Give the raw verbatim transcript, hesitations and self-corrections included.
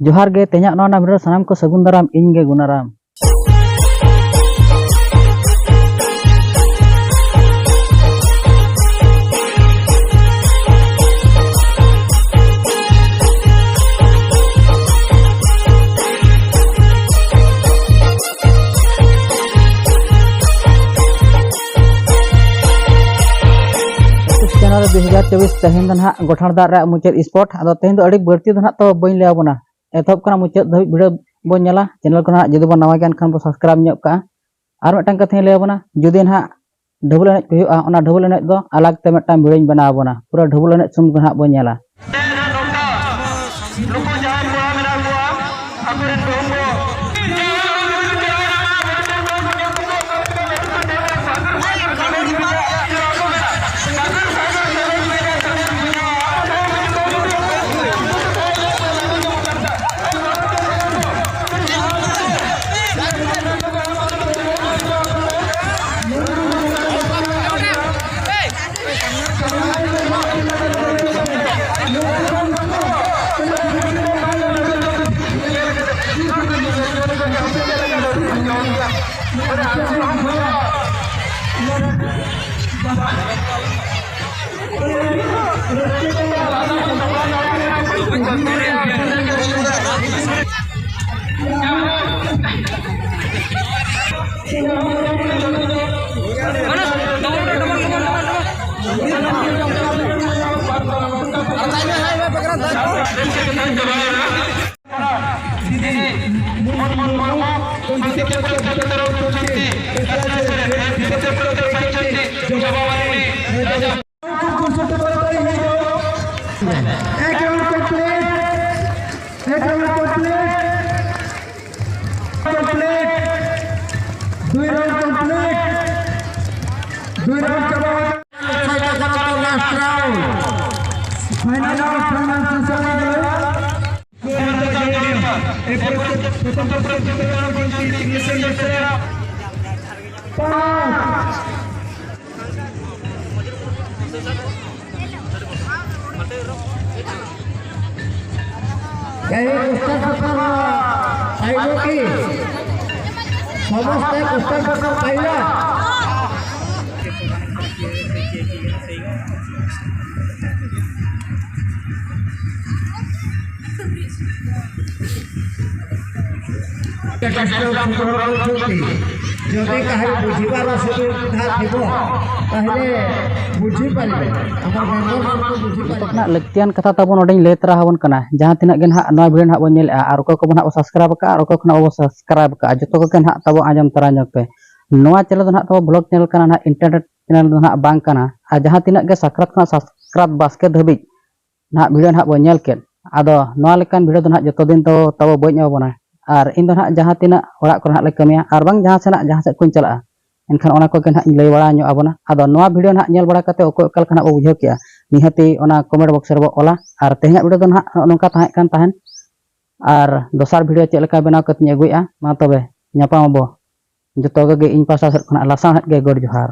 ᱡᱚᱦᱟᱨ ᱜᱮ, ᱛᱮᱦᱮᱧᱟᱜ ᱱᱚᱣᱟ ᱱᱟᱢ ᱨᱮ ᱥᱟᱱᱟᱢ ᱠᱚ ᱥᱟᱹᱜᱩᱱ ᱫᱟᱨᱟᱢ, ᱤᱧ ᱜᱮ ᱜᱩᱱᱟᱨᱟᱢ᱾ ᱪᱮᱱᱮᱞ ᱨᱮ ᱫᱩ ᱦᱟᱡᱟᱨ ᱪᱚᱵᱵᱤᱥ, ᱛᱮᱦᱮᱧ ᱫᱚ ᱱᱟᱦᱟᱜ ᱜᱚᱴᱷᱟᱲ ᱫᱟᱜ ᱨᱮᱭᱟᱜ ᱢᱩᱪᱟᱹᱫ ᱥᱯᱚᱴ᱾ ᱟᱫᱚ ᱛᱮᱦᱮᱧ ᱫᱚ ᱟᱹᱰᱤ ᱵᱟᱹᱲᱛᱤ ᱫᱚ ᱱᱟᱦᱟᱜ ᱛᱚ ᱵᱟᱹᱧ ᱞᱟᱹᱭ ᱟᱵᱚᱱᱟ, ᱮᱛᱚᱦᱚᱵ ᱠᱷᱚᱱᱟᱜ ᱢᱩᱪᱟᱹᱫ ᱫᱷᱟᱹᱵᱤᱡ ᱵᱷᱤᱰᱤᱭᱳ ᱵᱚᱱ ᱧᱮᱞᱟ᱾ ᱪᱮᱱᱮᱞ ᱠᱚ ᱱᱟᱦᱟᱜ ᱡᱩᱫᱤ ᱵᱚᱱ ᱱᱟᱣᱟ ᱜᱮᱭᱟ ᱮᱱᱠᱷᱟᱱ ᱵᱚᱱ ᱥᱟᱵᱥᱠᱨᱟᱭᱤᱵ ᱧᱚᱜ ᱠᱟᱜᱼᱟ᱾ ᱟᱨ ᱢᱤᱫᱴᱟᱝ ᱠᱟᱛᱷᱟᱧ ᱞᱟᱹᱭ ᱟᱵᱚᱱᱟ, ᱡᱩᱫᱤ ᱱᱟᱦᱟᱜ ᱰᱷᱟᱹᱵᱩᱞ ᱮᱱᱮᱡ ᱠᱚ ᱦᱩᱭᱩᱜᱼᱟ, ᱚᱱᱟ ᱰᱷᱟᱹᱵᱩᱞ ᱮᱱᱮᱡ ᱫᱚ ᱟᱞᱟᱜᱽ ᱛᱮ ᱢᱤᱫᱴᱟᱝ ᱵᱷᱤᱰᱤᱭᱳᱧ ᱵᱮᱱᱟᱣ ᱟᱵᱚᱱᱟ, ᱯᱩᱨᱟᱹ ᱰᱷᱟᱹᱵᱩᱞ ᱮᱱᱮᱡ ᱥᱩᱢᱩᱝ ᱜᱮ ᱱᱟᱦᱟᱜ ᱵᱚᱱ ᱧᱮᱞᱟ᱾ ᱱᱩᱠᱩ ᱡᱟᱦᱟᱸᱭ ᱠᱚᱲᱟ ᱢᱮᱱᱟᱜ ᱠᱚᱣᱟ, ᱟᱠᱚᱨᱮᱱ ᱵᱟᱹᱦᱩ ᱠᱚ एक राउंड कंप्लीट, एक राउंड कंप्लीट, कंप्लीट, दुई राउंड कंप्लीट, दुई राउंड चाबा। Last round, final round, final session. এই কোশ্চেন পেপার পাইল কি? সমস্ত কোশ্চেন পেপার পাইল? ଯଦି କାହାରି ବୁଝିବାର ଅସୁବିଧା ଥିବ, ତାହେଲେ ବୁଝିପାରିବେ। ଆମର ମେମ୍ବରମାନଙ୍କୁ ବୁଝିପାରିବେ। ᱱᱟᱜ ᱞᱟᱹᱠᱛᱤᱭᱟᱱ ᱠᱟᱛᱷᱟ ᱛᱟᱵᱚ ᱱᱚᱰᱮᱧ ᱞᱟᱹᱭ ᱛᱚᱨᱟ ᱟᱵᱚᱱ ᱠᱟᱱᱟ᱾ ᱡᱟᱦᱟᱸ ᱛᱤᱱᱟᱹᱜ ᱜᱮ ᱱᱟᱦᱟᱜ ᱱᱚᱣᱟ ᱵᱷᱤᱰᱤᱭᱳ ᱱᱟᱦᱟᱜ ᱵᱚᱱ ᱧᱮᱞᱮᱫᱼᱟ ᱟᱨ ᱚᱠᱚᱭ ᱠᱚᱵᱚ ᱱᱟᱦᱟᱜ ᱵᱚ ᱥᱟᱵᱥᱠᱨᱟᱭᱤᱵᱽ ᱟᱠᱟᱫᱼᱟ ᱟᱨ ᱚᱠᱚᱭ ᱠᱚ ᱱᱟᱦᱟᱜ ᱵᱟᱵᱚ ᱥᱟᱵᱥᱠᱨᱟᱭᱤᱵᱽ ᱟᱠᱟᱫᱼᱟ, ᱡᱚᱛᱚ ᱠᱚᱜᱮ ᱱᱟᱦᱟᱜ ᱛᱟᱵᱚ ᱟᱸᱡᱚᱢ ᱛᱚᱨᱟ ᱧᱚᱜ ᱯᱮ᱾ ᱱᱚᱣᱟ ᱪᱮᱱᱮᱞ ᱫᱚ ᱱᱟᱦᱟᱜ ᱛᱟᱵᱚ ᱵᱷᱞᱚᱜ ᱪᱮᱱᱮᱞ ᱠᱟᱱᱟ, ᱱᱟᱦᱟᱜ ᱮᱱᱴᱟᱨᱴᱮᱱᱢᱮᱱᱴ ᱪᱮᱱᱮᱞ ᱫᱚ ᱱᱟᱦᱟᱜ ᱵᱟᱝ ᱠᱟᱱᱟ᱾ ᱟᱨ ᱡᱟᱦᱟᱸ ᱛᱤᱱᱟᱹᱜ ᱜᱮ ᱥᱟᱠᱨᱟᱛ ᱠᱷᱚᱱᱟᱜ ᱥᱟᱠᱨᱟᱛ ᱵᱟᱥᱠᱮ ᱫᱷᱟᱹᱵᱤᱡ ᱱᱟᱦᱟᱜ ᱵᱷᱤᱰᱤᱭᱳ ᱱᱟᱦᱟᱜ ᱵᱚᱱ ᱧᱮᱞ ᱠᱮᱫ, ᱟᱫᱚ ᱱᱚᱣᱟ ᱞᱮᱠᱟᱱ ᱵᱷᱤᱰᱤᱭᱳ ᱫᱚ ᱱᱟᱦᱟᱜ ᱡᱚᱛᱚ ᱫᱤᱱ ᱫᱚ ᱛᱟᱵᱚ ᱵᱟᱹᱧ ᱮᱢᱟ ᱵᱚᱱᱟ᱾ ᱟᱨ ᱤᱧ ᱫᱚ ᱱᱟᱦᱟᱜ ᱡᱟᱦᱟᱸ ᱛᱤᱱᱟᱹᱜ ᱚᱲᱟᱜ ᱠᱚᱨᱮ ᱱᱟᱦᱟᱜ ᱞᱮ ᱠᱟᱹᱢᱤᱭᱟ ᱟᱨ ᱵᱟᱝ ᱡᱟᱦᱟᱸ ᱥᱮᱱᱟᱜ ᱡᱟᱦᱟᱸ ᱥᱮᱫ ᱠᱚᱧ ᱪᱟᱞᱟᱜᱼᱟ, ᱮᱱᱠᱷᱟᱱ ᱚᱱᱟ ᱠᱚᱜᱮ ᱱᱟᱦᱟᱜ ᱤᱧ ᱞᱟᱹᱭ ᱵᱟᱲᱟ ᱧᱚᱜ ᱟᱵᱚᱱᱟ᱾ ᱟᱫᱚ ᱱᱚᱣᱟ ᱵᱷᱤᱰᱤᱭᱳ ᱱᱟᱦᱟᱜ ᱧᱮᱞ ᱵᱟᱲᱟ ᱠᱟᱛᱮ ᱚᱠᱚᱭ ᱚᱠᱟ ᱞᱮᱠᱟ ᱱᱟᱦᱟᱜ ᱵᱚ ᱵᱩᱡᱷᱟᱹᱣ ᱠᱮᱜᱼᱟ, ᱱᱤᱦᱟᱹᱛᱤ ᱚᱱᱟ ᱠᱚᱢᱮᱱᱴ ᱵᱚᱠᱥ ᱨᱮᱵᱚ ᱚᱞᱟ᱾ ᱟᱨ ᱛᱮᱦᱮᱧᱟᱜ ᱵᱷᱤᱰᱤᱭᱳ ᱫᱚ ᱱᱟᱦᱟᱜ ᱱᱚᱜᱼᱚ ᱱᱚᱝᱠᱟ ᱛᱟᱦᱮᱸ ᱠᱟᱱ ᱛᱟᱦᱮᱸᱫ᱾ ᱟᱨ ᱫᱚᱥᱟᱨ ᱵᱷᱤᱰᱤᱭᱳ ᱪᱮᱫ ᱞᱮᱠᱟ ᱵᱮᱱᱟᱣ ᱠᱟᱛᱮᱧ ᱟᱹᱜᱩᱭᱮᱫᱼᱟ, ᱢᱟ ᱛᱚᱵᱮ ᱧᱟᱯᱟᱢ ᱟᱵᱚ᱾ ᱡᱚᱛᱚ ᱠᱚᱜᱮ ᱤᱧ ᱯᱟᱦᱴᱟ ᱥᱮᱫ ᱠᱷᱚᱱᱟᱜ ᱞᱟᱥᱟᱬᱦᱮᱫ ᱜᱮ ᱜᱚᱰ ᱡᱚᱦᱟᱨ᱾